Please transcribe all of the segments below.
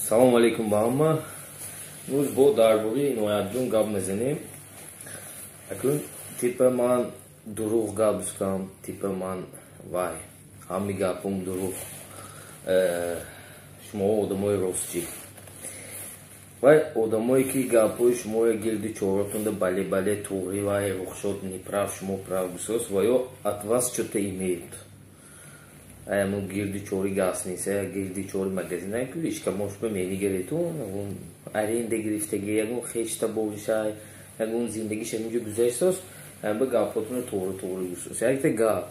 Салом алейкум ба ҳама. Имрӯз бо дар бораи Иноятҷон гап мезанем. Акун типа ман дурӯғ гап бискам, типа ман вай ҳами гапум дурӯғ. Шумо одамои ростчӣ. Вай одамое ки гапҳои шуморо гирди чоротонда бале-бале туғри вай рухшод неправ шумо прав бисоз ва ё от вас что-то имеют. Аямо гирди чори гастница, гирди чори магазина, ки ишкамош ба менигарету, аренда гирифтаги, ягон хешта бошай, ягон зиндагиш ҳаминҷо гузаштааст, ба гапҳотона тоғри тоғри гусоз. Якта гап.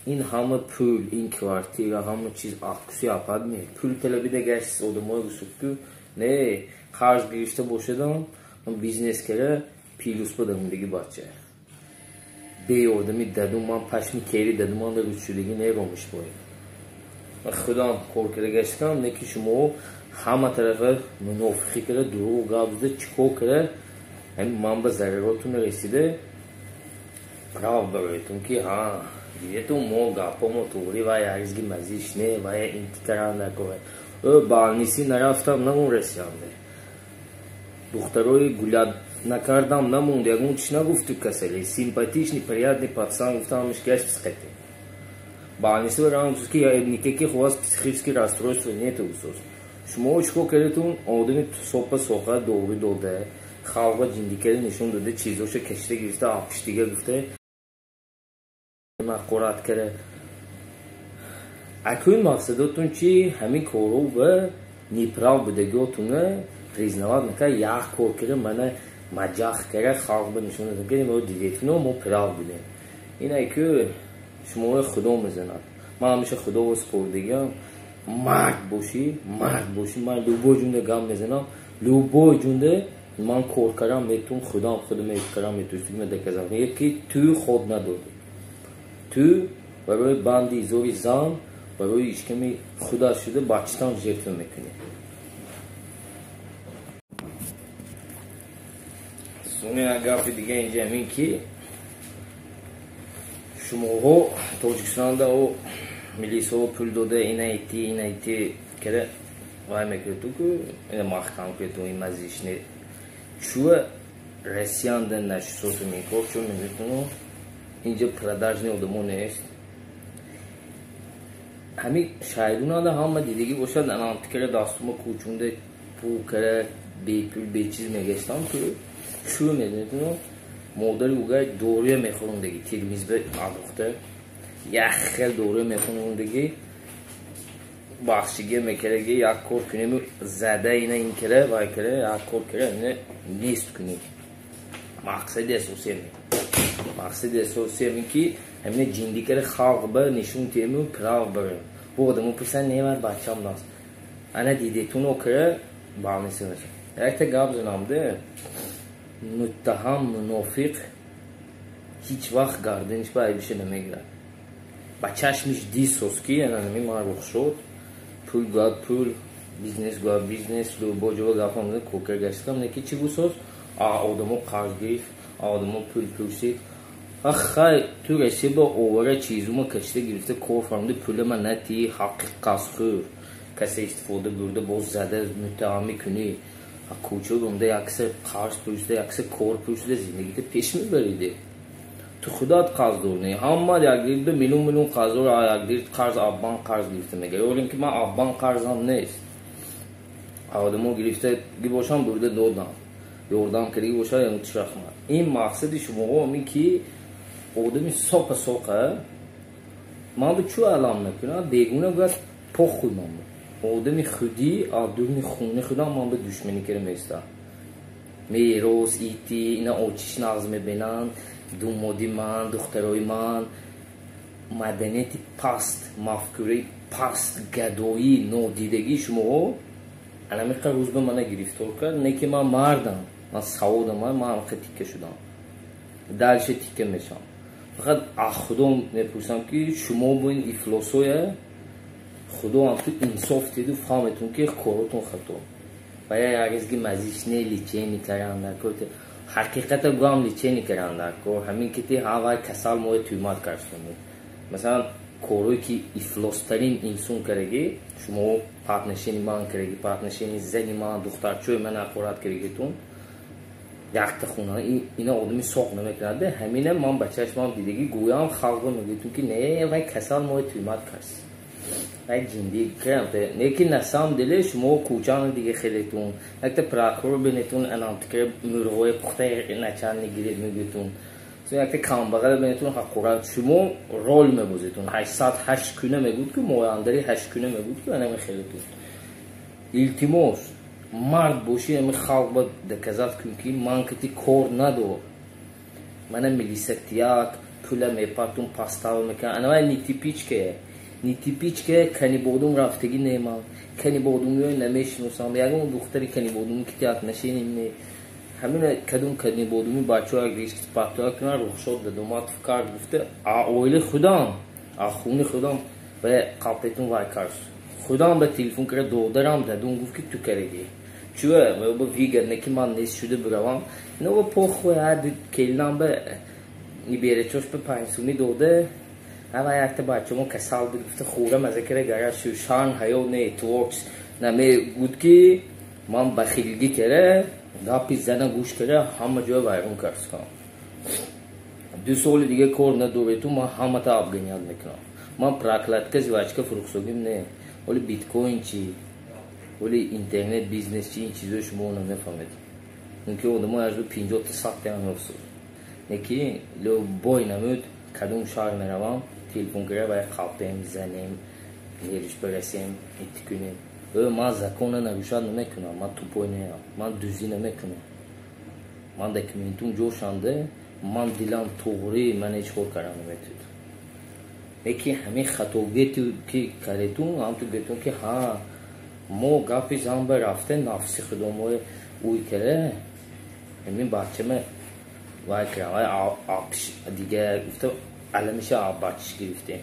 Ин ҳама пул, ин квартира, ҳама чиз акси апад ме. Пул талабида гашт одамое гусуд ку, не, қарз гирифта бошадам, бизнес кара плюс ба дамондаги бача. Беёрдами дадум ман пашми кери дадуман да рӯзшудагӣ неромиш бояд. Ман худам кор карда гаштам, не ки шумо ҳама тарафа мунофиқӣ карда, дурӯғ гап зада, чӣ кор карда, ҳамин ман ба зараротон расида, прав бароятон ки ҳа, дидетон мо гапҳо мо туғри вай ҳаргизги мазиш не, вай интикаран накова. Ӯ балниси нарафтам, намон расиянде. Духтарои гулят накардам, намонд, ягон чиз нагуфту касале. Симпатичный, приятный пацан, гуфтам, ҳамаш гашт психете. Балниси ранг гуфт ки никаких у вас психических расстройств нету гусос. Шумо чӣ кор кардетон? Одами сопа соқа дору дода, халқа ҷиндикари нишон дода, чизоша кашида гирифта, апиштига гуфта, ҳақорат кара. Акун мақсадотон чи? Ҳамин корҳо ба неправ будагиотона признават накар, як кор кара, мана маҷах кара, халқ ба нишон додам ки мо дидетино мо прав будем. Ин ку шуморо Худо мезанад. Ман ҳамеша Худоро супордагиам. Мард бошӣ, мард бошӣ, ман любой ҷунда гап мезанам, любой ҷунда ман кор карам метум, худам худам карам метустигма доказам. Ки ту ход надодӣ. Ту барои банди изори зан, барои ишками худат шуда бачатам жертва мекунӣ. Сони як гапи дига инҷа ҳамин ки шумоҳо Тоҷикистонда о милисҳо пул дода ина ити, ина ити кара вай мекунед ку, ина маҳкам кунед, ин мазиш не. Чуа Россиянда нашисоту мекор, чун мегӯтуно инҷа продажни одамо нест. Ҳамин шайдунада ҳама дидагӣ бошад, анантикара дастума кӯчунда пул кара бепул бечиз мегаштам ку. Чӯ медонедно модари угай доруя мехӯрондаги, термизба адохта як хел доруя мехӯрондаги, бахшиге мекараги, як кор кунем зада ина ин кара вай кара, як кор кара ина нест кунем. Мақсади асосӣ ҳамин. Мақсади асосӣ ҳамин ки ҳамина ҷиндикари халқ ба нишон тему прав барем. Бо одамо пурсанд не ман бачам наст. Ана дидетуно кара балниси наша. Якта гап занам де муттаҳам мунофиқ ҳеҷ вақт гарданиш ба айбиша намегирад. Ба чашмиш дисоз ки ана нами ман рухшод, пул гӯяд пул, бизнес гӯяд бизнес, бо ҷоба гапам кокер гаштам, не ки чӣ гусоз? А одамо қарз гирифт, а одамо пул пурсид. Ах хай, ту расиба овара чизума кашида гирифта кор фармуди пулама натии ҳаққи қасхӯр. Касе истифода бурда боз зада муттаҳам мекунӣ. Кӯча бумда якса қарз пурсида, якса кор пурсида зиндагита пеш мебариде. Ту худат қарздор не, ҳама якдирда миллион миллион қарздор, якдир қарз аббан қарз гирифта мега. Ёрем ки ман аббан қарзам нест. Одамо гирифтаги бошам бурда додам. Ёрдам кардаги бошам ягон чиш рахмат. Ин мақсади шумоҳо ҳамин ки одами сопа соқа ман ба чӯ алам мекунад, бегуна гӯяд похуй ман ба. Одами худӣ аз дуруни хонаи худам ман ба душманӣ кара меистад. Мерос, ити, ина очиш нағз мебинанд, думоди ман, духтарои ман, маданияти паст, мафкураи паст, гадоӣ, нодидагии шумоҳо анамиқа рӯз ба мана гирифтор кард, не ки ман мардам, ман саводам, ман ҳамақа тикка шудам. Дальше тикка мешавам. Фақат аз Худо мепурсам ки шумо бо ин ифлосоя Худо ҳам ту инсоф диду фаҳметон ки коротон хато. Ва я ҳаргизги мазиш не лечение кардан дар кор. Ҳақиқата гӯям лечение кардан дар кор. Ҳамин ки ти ҳа вай касал моя тӯҳмат кард. Масалан, Корое ки ифлостарин инсон кардаги, шумо по отношению ман кардаги, по отношению зани ман, духтарчои ман ҳақорат кардагитун, якта хона ина одами соқ намекунад. Ҳамина ман ба чашмам дидагӣ, гӯям халқо мегӯйтун ки не, вай касал мои туймат кард, вай ҷиндӣ кард. Лекин на самом деле шумо кӯчану дига хелетун, якта прокурор бинетун, анамтикра мурғои пухтаи начальник гиред мегӯйтун, якта камбағал бинетун ҳақорат. Шумо рол мебозетун, 808 куна мегӯд ки мояндари 8 куна мегӯд ки анами хелетун. Илтимос, мард бошӣ, ами халқ ба доказать кун ки ман кати кор надор. Мана милисатияк пула мепартум, пастава мекунам. Анавай нетипичка, нетипичка Канибодум рафтагӣ не, ман Канибодумиёи намешиносам, ягон духтари Канибодуми ки отношение не. Ҳамина кадом Канибодуми бачаҳо як ришки паттоя кунан, Рухшод Дадоматов кард гуфта, а оили худам, а хуни худам ба қалпетун вай кард. Худам ба телефон карда додарам дадум гуфт ки ту кардаги. Чуа ба выгодно ки ман нест шуда биравам. Ино ба похуй, ҳар келинам ба ниберачош ба 5 сумӣ дода. Ава якта бачамо касал буд гуфта, хӯра маза кара гара шарм ҳаё не творчес намегуд ки ман бахилгӣ кара, гапи зана гӯш кара, ҳама ҷоя вайрон кард. 2 соли дига кор надорету, ман ҳамата обгонять мекунам. Ман прокладка, жвачка фурӯхсогим не. Оли биткоин чи, оли интернет бизнес чи, ин чизои шумо намефаҳмед. Мумкин одамо аз 50 та 100 таам ёфсуд. Неки бой намуд, кадом шаҳр меравам, телефон кара вай қалпем, занем, нериш барасем, ити кунем. Ман закона нарушать намекунам, ман тупой неам, ман дуздӣ намекунам. Ман документум ҷошанде, ман дилам туғрӣ, ман ҳеҷ кор карда наметавонам. Лекин ҳамин хатогие ки кардетун, ҳамту гӯетун ки ҳа, мо гапи зан ба рафте, нафси худомои уй кара, ҳамин бачама вай кара, вай дига гуфта аламиша бачиш гирифтем.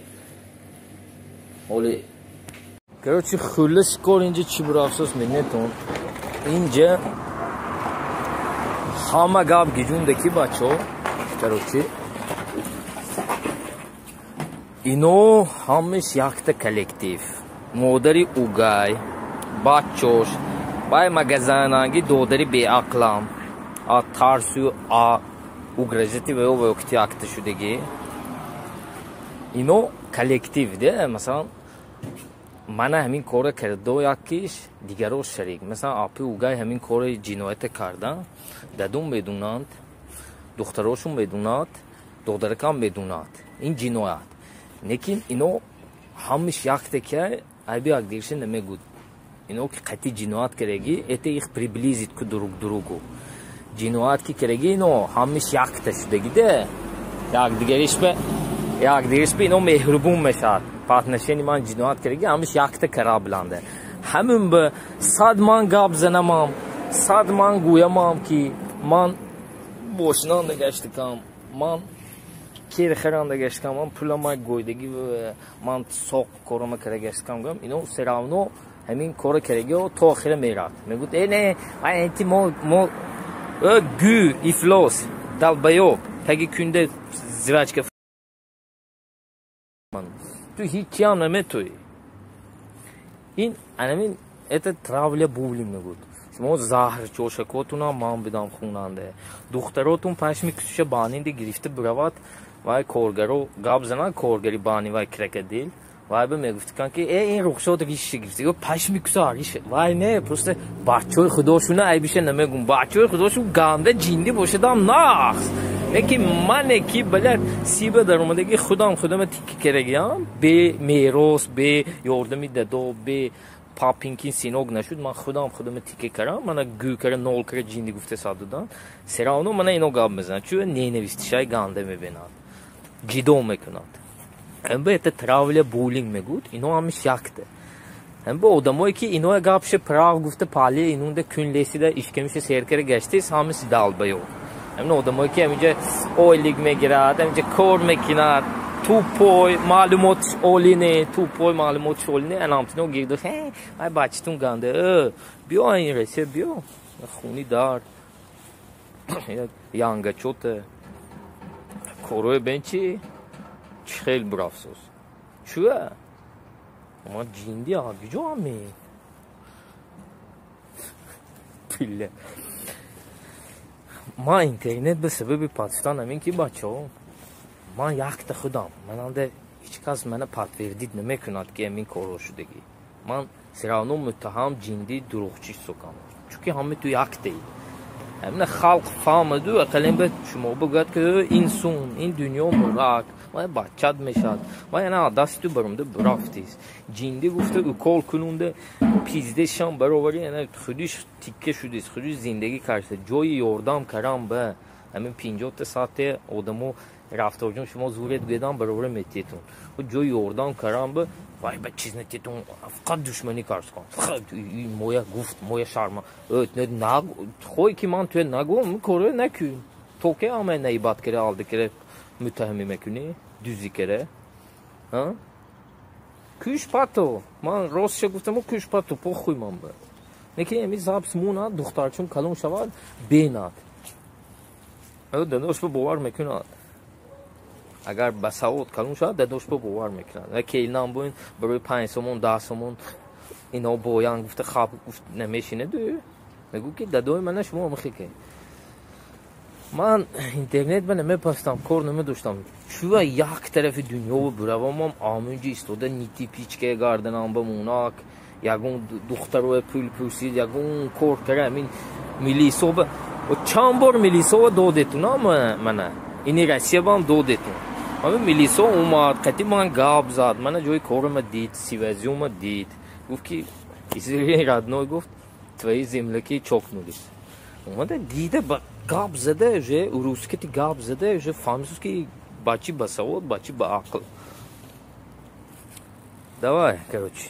Оли короче, хуллас кор инҷа чӣ бура, афсос мединетон. Инҷа ҳама гап гиҷунда ки бачаҳо, короче, ино ҳамаш якта коллектив. Модари угай, бачош, вай магазанаги додари беақлам, а тарсу, а угрожать ваё ваёкти якта шудагӣ. Ино коллектив де, масалан, мана ҳамин кора кардо якиш, дигаро шарик. Масалан, апи угай ҳамин кори ҷиноята кардан, дадум медунанд, духтарошон медунад, додаракам медунад. Ин ҷиноят. Лекин ино ҳамаш якта ки айби якдигарша намегӯд. Ино ки қатъи ҷиноят кардаги, это их приблизит к друг другу. Ҷиноят ки кардаги, ино ҳамаш якта шудагиде, якдигаришба ино меҳрубон мешавад. По отношению ман ҷиноят кардаги, ҳамаш якта корабланде. Ҳамин ба 100 ман гап занамам, 100 ман гӯямам ки ман бошинанда гаштикам, ман керхаранда гаштикам, ман пулама гойдагӣ, ман соқ корома кара гаштикам гӯям, ино всё равно ҳамин кора кардаги то охира мерад. Мегӯд, э не, энти мо гӯ ифлос долбоёб таги кунда жвачка ту ҳичиам наметоӣ. Ин анамин это травля, буллинг мегӯд. Шумо заҳр чошакотунам ман бидам хунанде. Духтаротун пашми кусуша банинде гирифта биравад, вай коргаро гап занад, коргари бани вай крокодил. Вай ба мегуфтикан ки э ин Рухшод риши гирифта. Ё пашми куса риш. Вай не, просто бачаҳои худошуна айбиша намегум. Бачаҳои худошун ганда ҷинди бошадам нақс. Неки мане ки блядь сиба даромадаги худам худама тикка карагиам, бе мерос, бе ёрдами дадо, бе папинкин сынок нашуд, ман худам худама тикка карам, мана гӯ кара, нол кара ҷинди гуфта сад додам. Всё равно мана ино гап мезанад, чун ненавистишай ганда мебинад, ҷидо мекунад. Ҳамба это травля, буллинг мегӯд, ино ҳамаш якта. Ҳамба одамое ки иноя гапша прав гуфта пали инунда кун лесида ишкамиша сер кара гаштис, ҳамаш долбоёб. Ҳамин одамое ки ҳаминҷа ойлик мегирад, ҳаминҷа кор мекунад, тупой, маълумотиш олӣ не, тупой, маълумотиш олӣ не, анамтино гирду, ай бачатун ганда, биё ин Россия, биё, хуни дард, янгачота, корое бен чи, чӣ хел бурафсоз. Чуа? Ма ҷинди гиҷо ами? Пиле. Ман интернет ба сабаби патфтан амин ки бачаҳо, ман якта худам. Мананда ҳеҷ кас мана подтвердить намекунад, ки амин корро шудагӣ. Ман всё равно муттаҳам, ҷинди, дурӯғчӣ сокам. Чунки ҳама ту яктаи. Ҳамина халқ фаҳмаду ақаллан ба шумо бигӯяд, ки инсон, ин дунё мурак, вай бачат мешавад. Вай ана дасти ту баромада бурафтист. Ҷинди гуфта укол кунунда пиздешам баровари, ана худиш тикка шудист, худиш зиндагӣ карда. Ҷои ёрдам карам ба ҳамин 50-та 100-та одамо рафторҷон шумо зурет гӯядам баровара метиетун. Ҷои ёрдам карам ба вай ба чиз натиетун, фақат душманӣ кард. Моя гуфт, моя шарма. Хой ки ман туя нагӯм, коро накун. То ке ама наибат кара, алда кара муттаҳамӣ мекунӣ, дуздӣ кара? Кӯш пато. Ман ростша гуфтам, кӯш пато, похуй ман ба. Неки ами запись монад, духтарчун калон шавад, бенад. Дадош ба бовар мекунад. Агар ба савод калон шавад, дадош ба бовар мекунад. Ва келинам буин барои 5 сомон, 10 сомон ино боян гуфта хаб гуфт намешинаду. Мегӯ ки дадои мана шумо мехе. Ман интернет ба намепастам, кор намедоштам. Чува як тарафи дунё буравам, амунҷи истода нити пичка гарданам ба монак, ягон духтаро пул пурсид, ягон кор кара, амин милисоба. Чанд бор милисова додетун мана. Ини Россия бам додетун. Ами милисо омад, қати ман гап зад, мана ҷои корама дид, сивазиума дид. Гуфт ки извини, родной, гуфт, твои земляки чокнулись. Омада дида ба гап зада, уже русскити гап зада, уже фаҳмисус ки бачи ба савод, бачи ба ақл. Давай, короче.